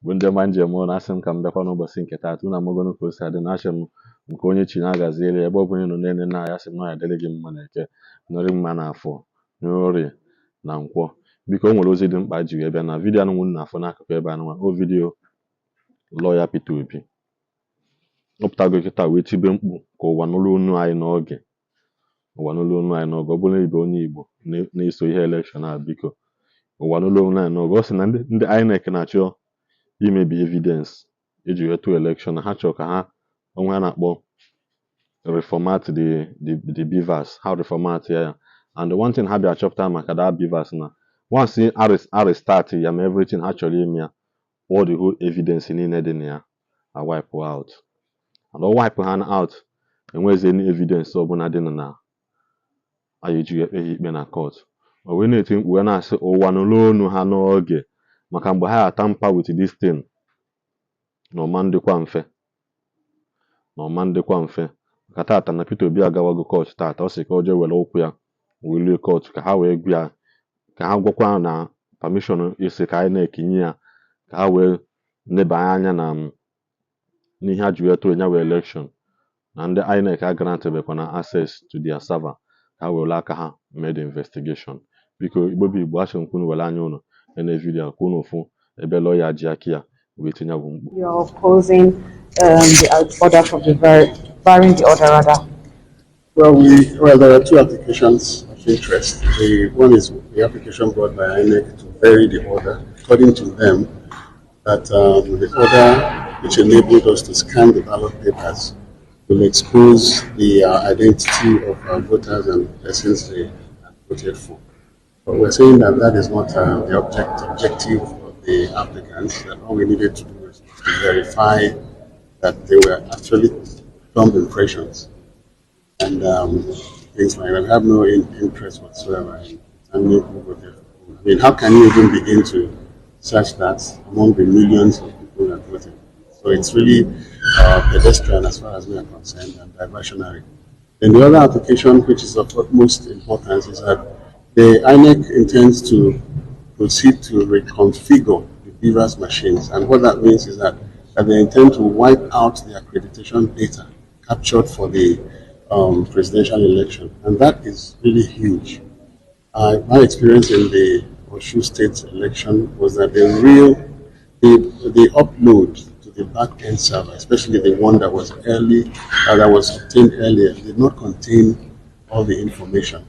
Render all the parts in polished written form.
Bụ ndị ọma njem ụlọ, asị m ka m bịakwa n'ụbọchị nke taata. Unu amagonu ka o si adị na achị m nke onye chi na-agaziere ebe ọ bụla ị nọ na-ene na ya. Sị m na ya dịrị gị mma na Eke, nọrị mma na Afọ, n'Orie na Nkwọ. Biko, o nwere ozi dị mkpa ji wee bịa na video anụnwụ unu na-afụ n'akụkụ ebe anụnwa. O video lawyer Peter Obi ọ pụtago kịta wee tibe mkpu ka ụwa nụrụ onu anyị n'oge, ụwa nụrụ onu anyị n'oge. Ọ bụrụ na ịbụ onye Igbo na-eso ihe election a, biko, ụwa nụrụ onu anyị n'oge. Ọ sị na ndị INEC na-achọ imebi evidence eji wee tụọ election, na ha chọrọ ka ha onwe ha na-akpọ reformat the BVAS, ha reformat ya. And the one thing ha bịa chọpụta maka that BVAS, na once a restart ya ma everything ha chọrọ ime ya, all the whole evidence niile dị na ya a wipe out, and ọ wipe ha out, enwezi any evidence ọbụla dị na anyị eji ekpe ha ikpe na court. O wee na-eti mkpu wee na-asị ụwa nụrụ onu ha n'oge, maka mgbe ha tamper with this thing, na ọma ndịkwa mfe, na ọma ndịkwa mfe. Maka tata na Peter Obi agawago court tata, ọ sị ka o jee were ụkwụ ya welie court ka ha wee gwa ya, ka ha gwakwa na permission isi ka INEC nye ya ka ha wee neba anya na n'ihe a ji wee tụọ ya wee election, na ndị INEC agrantebekwa na access to their server ka ha were aka ha mee the investigation. Biko, Igbo bụ Igbo, achọrọ m ka unu were anya unu nene video a ka unu fụ ebe lawyer ji aka ya wee tinye bụ mkpu. You are opposing the order from the barring the order rather. Well, there are two applications of interest. The one is the application brought by INEC to vary the order. According to them, that the order which enabled us to scan the ballot papers will expose the identity of voters and persons they had voted for. But we're saying that that is not the objective of the applicants, that all we needed to do was to verify that they were actually thumb impressions and things like that. We have no interest whatsoever in determining who voted for who. I mean, how can you even begin to search that among the millions of people that voted? So it's really pedestrian as far as we are concerned and diversionary. Then the other application, which is of utmost importance, is that the INEC intends to proceed to reconfigure the BVAS machines. And what that means is that they intend to wipe out the accreditation data captured for the presidential election. And that is really huge. My experience in the Osun State election was that the upload to the back-end server, especially the one that was obtained earlier, did not contain all the information.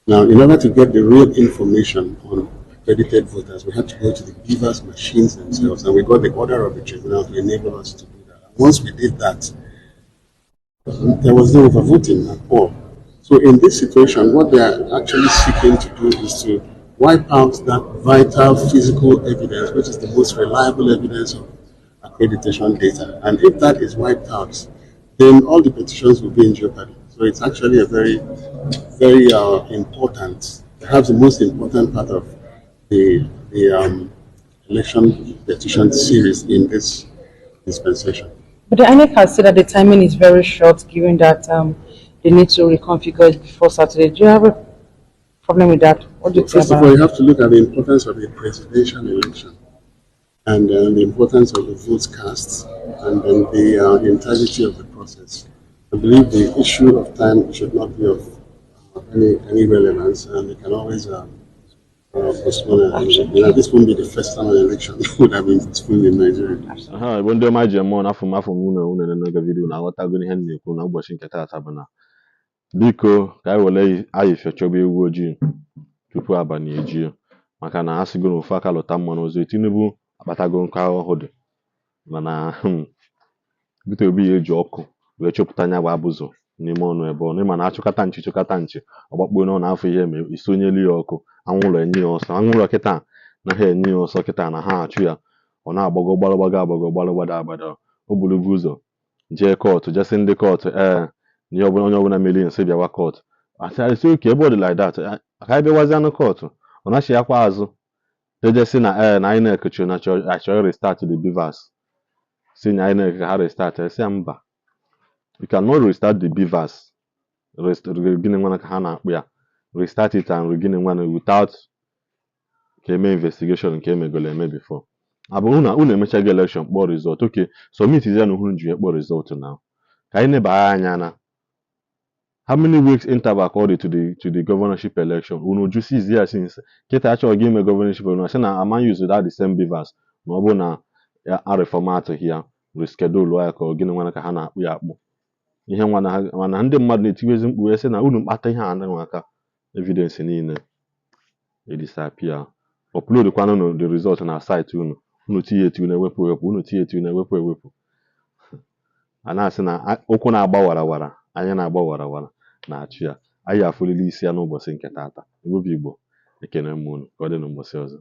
Now, in order to get the real information on accredited voters, we had to go to the BVAS machines themselves, and we got the order of the tribunal to enable us to do that. And once we did that, there was no overvoting at all. So in this situation, what they are actually seeking to do is to wipe out that vital physical evidence, which is the most reliable evidence of accreditation data. And if that is wiped out, then all the petitions will be in jeopardy. So it's actually a very, very important, perhaps the most important part of the election petition series in this dispensation. But the INEC has said that the timing is very short, given that they need to reconfigure it before Saturday. Do you have a problem with that? What do you think First of about all, you have to look at the importance of a presidential election and the importance of the votes cast and then the integrity of the process. I believe the issue of time should not be of any relevance, and they can always postpone it. This won't be the first time an election would have been postponed in Nigeria. Aha, Igbo ndị ọma ji eme ọnụ, afọ m afọ m unu unu na-ege video na-aghọtago ihe m na-ekwu na ụbọchị nke taata bụ na biko, ka anyị were ayịfịa chọba ewu ojii tupu abalị ejie, maka na a sịgo na ofu aka lụta mmanụ ọzọ. Tinubu akpatago nkụ ahụhụ dị, mana Peter Obi ya eji ọkụ wee chọpụta nya bụ abụzụ n'ime ọnụ ebe ọ nọ. Ịma na achụkata nchi chụkata nchi, ọgbakpuo n'ọnụ afọ ihe ma isonyelu ya ọkụ anwụrụ enye ya ọsọ. Anwụrụ kịta naghị enye ya ọsọ kịta na ha achụ ya, ọ na-agbago gbalụgbago agbago gbalụgbada agbada. O burugo ụzọ jee court, jesi ndị court ee na ihe ọbụla onye ọbụla merie nsị bịawa court. Asị asị oke ebe ọ dị like that, ka anyị bịawazianụ court. Ọ nachighakwa azụ jejesi na ee na INEC chọrọ na achọrọ restart the BVAS, si na INEC ka ha restart. Esi ya mba, you cannot restart the BVAS. Gịnị nwana ka ha na-akpụ ya, restart it and gịnị nwana without ka eme investigation nke emegolo eme before. Abụ na unu emechago election, kpọọ result. Okay, submit ya na unu ji kpọọ result now. Ka anyị neba anya na how many weeks interval ka ọ dị to the governorship election. Unu ju 6 years since kịta achọghị gị ime governorship, unu sị na ama use that the same BVAS, ma ọ bụ na ya a reformat ya, reschedule ya, ka ọ gịnị nwana ka ha na-akpụ ya akpụ ihe nwa na mana ndị mmadụ na-etiwezi mkpu wee sị na unu mkpata ihe a anaghị aka evidence niile edisappear. Upload kwanụ the result na site unu. Unu tinye eti, unu ewepụ ewepụ, unu tinye eti, unu ewepụ ewepụ. A na-asị na ụkwụ na-agba warawara, anya na-agba warawara na-achụ ya. Anyị afụlili isi ya n'ụbọchị nke taata. Igbo bụ Igbo, ekene m unu. Ka ọ dị n'ụbọchị ọzọ.